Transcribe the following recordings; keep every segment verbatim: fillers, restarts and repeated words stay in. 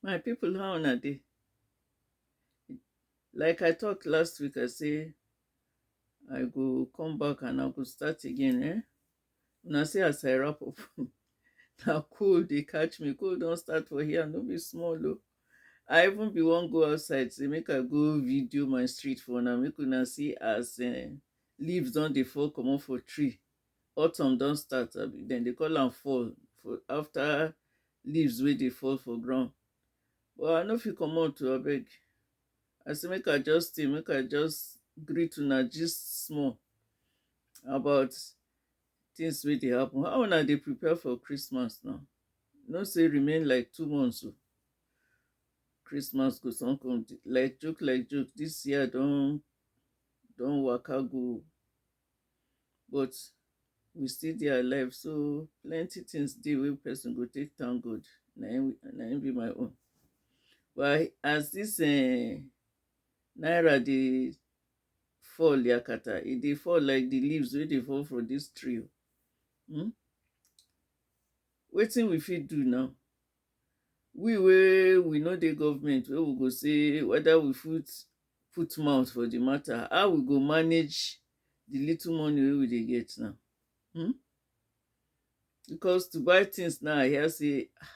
My people, how una dey? Like I talk last week, I say I go come back and I go start again, eh? Una see as I wrap up. Na cold dey catch me. Cold don start for here, no be small o. I even be wan go outside, say make I go video my street for una, make una see as, eh, leaves don dey fall comot for tree. Autumn don start, abi dem dey call am fall for after leaves wey dey fall for ground. But I no fit comot o, abeg. I say make I just stay, make I just greet una gist small about things wey dey happen. How una dey prepare for Christmas now? You know say remain like two months o. Christmas go soon come. Like joke, like joke, this year don don waka go, but we still dey alive, so plenty things dey wey person go take thank God. Na im na im be my own. But as this, eh, naira dey fall yakata, e dey fall like the leaves wey dey fall for this tree o. Hmm? Wetin we fit do now? We wey we no dey government, wey we go say whether we fit put mouth for the matter, how we go manage the little money wey we dey get now? Hmm? Because to buy things now, I hear say, ah,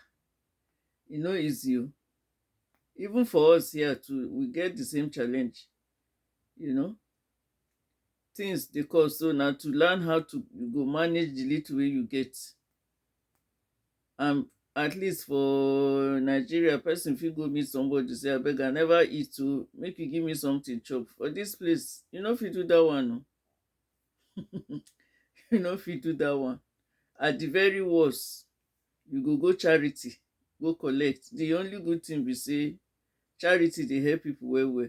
e no easy o. Even for us here too, we get the same challenge, you know. Things dey cost, so na to learn how to, you go manage the little wey you get. And at least for Nigeria, person fit go meet somebody, say, "Abeg, I never eat o, make you give me something chop." For this place, you no fit do that one o. You no fit do that one. At the very worst, you go go charity, go collect. The only good thing be say charity dey help people well well.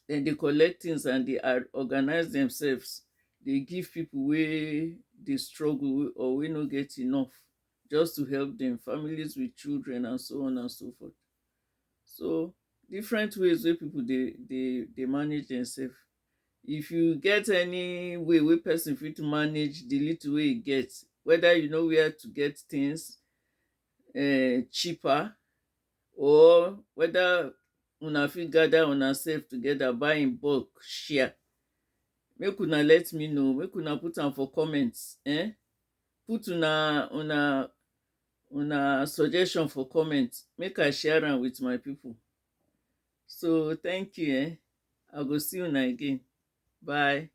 Dem dey collect things and dey ar-, organize themselves, dey give people wey dey struggle or wey no get enough, just to help them, families with children and so on and so forth. So different ways wey people dey dey dey manage themselves. If you get any way wey person fit manage the little wey e get, whether you know where to get things, eh, cheaper, or whether una fit gather una sef together, buy in bulk, share, make una let me know, make una put am for comments, eh? Put una una una suggestion for comment, make I share am with my people. So thank you, eh? I go see una again. Bye.